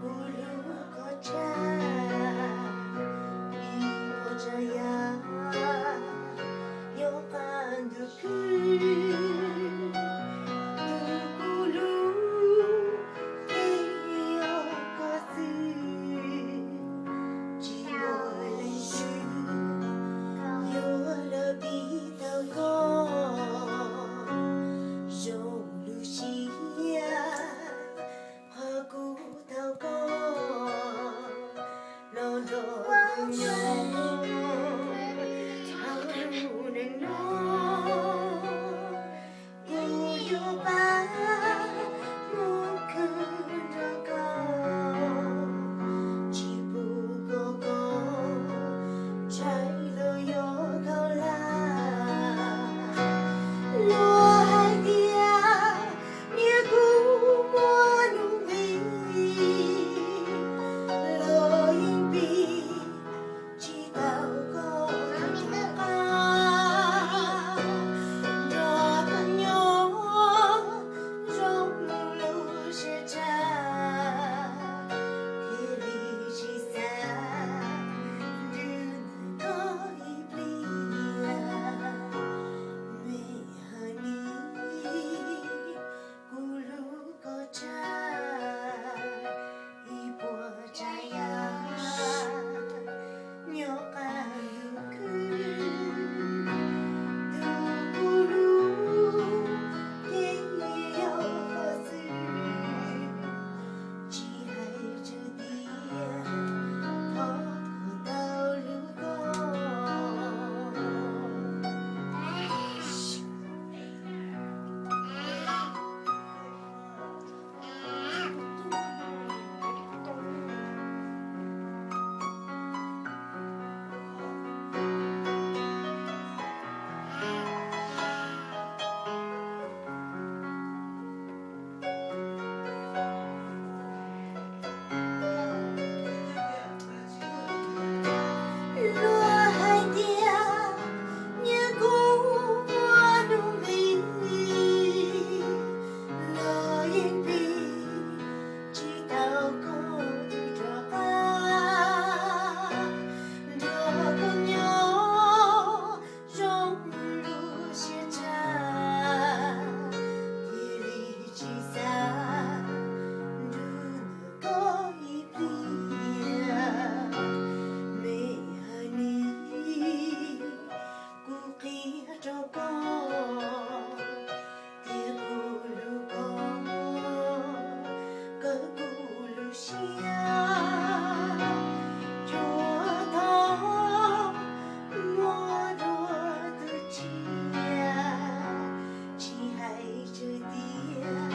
Kuv hlub koj tshaj ib puas tsav yam, nyob qab ntuj khwb, tus kuv hlub, ces yog koj xwb. Tsis muaj leej twg yuav los pib tau koj zoo lub siab, qhov kuv tau koj los nrog kuv nyob hauv lub neej no. Kuv yuav pab mus khwv nrog koj, tsis pub kom koj ntshai los yog khaub hlab. Luag hais tias niam kuv muaj nuj nqis, los yeej pib tsis tau koj tus rov qab. Nrog koj nyob zoo lub siab tshaj, thiaj li tsis xav nrog koj ib pliag. Me hawm nis, kuv hlub koj tshaj ib puas tsav yam, nyob qab ntuj khwb, tus kuv hlub, ces yog koj xwb. Tsis hais tsawg tias thov kom tau hlub koj. Luag hais tias niam kuv muaj nuj nqis, los yeej pib tsis tau koj tus rov qab. Nrog koj nyob zoo lub siab tshaj, thiaj li tsis xav nrog koj ib pliag. Me hawm nis, kuv qhia rau koj tias kuv hlub koj, kawg kuv lub siab, tsuas thov muab dua tus tshiab, tsis hais tsawg tias